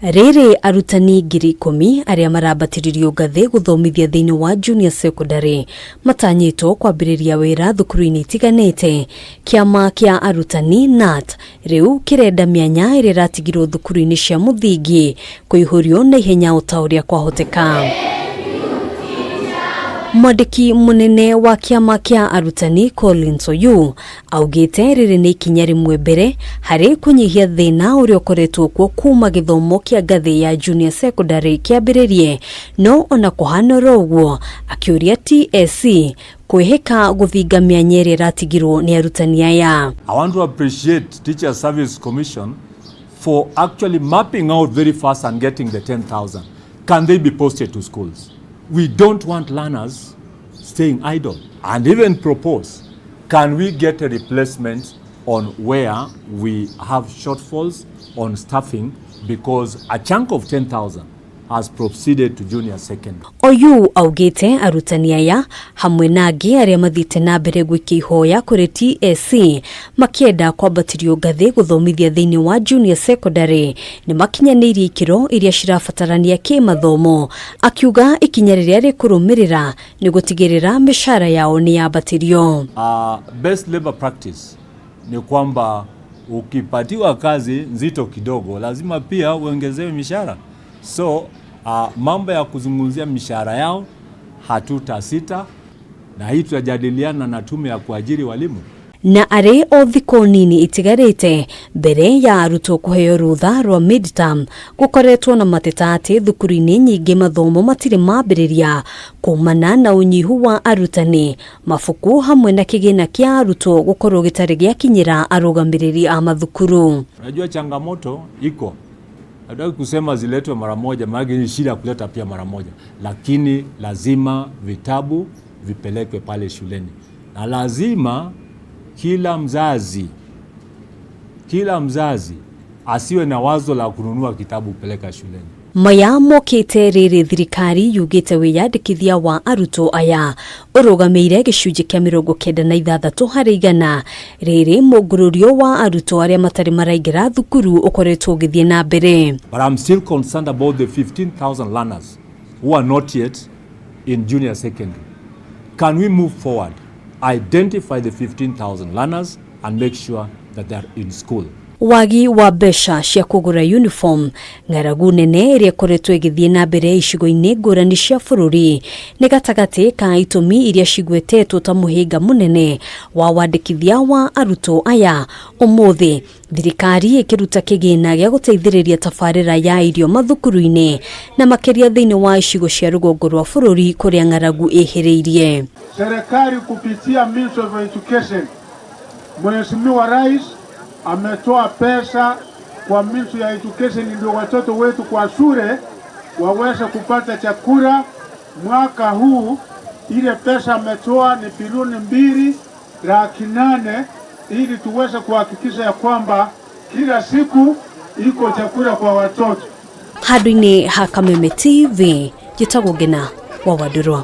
Rĩrĩ arutani 10,000 arĩa marambatĩririo ngathĩ gũthomithia thĩinĩ wa junior secondary matanyĩtwo kwambĩrĩria wĩra thukuru-inĩ itiganĩte. Kĩama kĩa arutani KNUT rĩu kĩrenda mĩanya ĩrĩa ĩratigirwo thukuru-inĩ cia mũthingi kũihũrio na ihenya o ta ũrĩa kwahoteka. Mwandĩki mũnene wa kĩama kĩa arutani Collins Oyu augĩte rĩrĩ nĩ ikinya rĩmwe mbere harĩ kũnyihia thĩna ũrĩa ũkoretwo kuo kuma gĩthomo kĩa ngathĩ ya junior secondary kĩambĩrĩrie, no ona kũhana oro ũguo akĩũria TSC kwĩhĩka gũthinga mĩanya ĩrĩa ĩratigirwo nĩ arutani aya. I want to appreciate Teacher Service Commission for actually mapping out very fast and getting the 10,000. Can they be posted to schools? We don't want learners staying idle. And even propose, can we get a replacement on where we have shortfalls on staffing, because a chunk of 10,000 has proceeded to junior secondary. Oyu augĩte arutani aya hamwe na angĩ arĩa mathiĩte na mbere gwĩkia ihoya kũrĩ TSC makĩenda kwambatĩrio ngathĩ gũthomithia thĩinĩ wa junior secondary nĩ makinyanĩirie ikĩro iria cirabatarania kĩmathomo, akiuga ikinya rĩrĩa rĩkũrũmĩrĩra nĩ gũtigĩrĩra mĩcara yao nĩ yambatĩrio. Best labor practice ni kwamba ukipatiwa kazi nzito kidogo lazima pia uongezewe mishahara. So mambo ya kuzungumzia mishahara yao hatutasita, na hii tutajadiliana na tume ya kuajiri walimu. Na arĩ o thikũ nini itigarĩte mbere ya arutwo kũheo rũtha rwa midterm, gũkoretwo na mateta atĩ thukuru-inĩ nyingĩ mathomo matirĩ mambĩrĩria kumana na ũnyihu wa arutani, mabuku hamwe na kĩgĩna kĩa arutwo gũkorwo gĩtarĩ gĩakinyĩra arũgamĩrĩri a mathukuru. Unajua changamoto iko, hatutaki kusema ziletwe mara moja, maana ni shida kuleta pia mara moja, lakini lazima vitabu vipelekwe pale shuleni na lazima kila mzazi asiwe na wazo la kununua kitabu kupeleka shuleni. Maya mokĩte rĩrĩ thirikari yugĩte wĩyandĩkithia wa arutwo aya ũrũgamĩire gĩcunjĩ kĩa 96%, rĩrĩ mũngũrũrio wa arutwo arĩa matarĩ maraingĩra thukuru ũkoretwo ũgĩthiĩ na mbere. But I'm still concerned about the 15,000 learners who are not yet in junior secondary. Can we move forward, identify the 15,000 learners and make sure that they are in school? Wagi wa mbeca cia kũgũra uniform, ng'aragu nene ĩrĩa ĩkoretwo ĩgĩthiĩ na mbere icigo-inĩ ngũrani cia bũrũri, nĩ gatagatĩ ka itũmi iria cigwetetwo ta mũhĩnga mũnene wa wandĩkithia wa arutwo aya. Ũmũthĩ thirikari ĩkĩruta kĩgĩna gĩa gũteithĩrĩria tabarĩra ya irio mathukuru-inĩ na makĩria thĩinĩ wa icigo cia rũgongo rwa bũrũri kũrĩa ng'aragu ĩhĩrĩirie. Serikali kupitia Ministry of Education, Mheshimiwa Rais ametoa pesa kwa Ministry ya Education ndio watoto wetu kwa shule waweze kupata chakula. Mwaka huu ile pesa ametoa ni 2,800,000 ili tuweze kuhakikisha ya kwamba kila siku iko chakula kwa watoto. Handũ-inĩ ha Kameme TV, njĩtagwo Ngena wa Wandũrwa.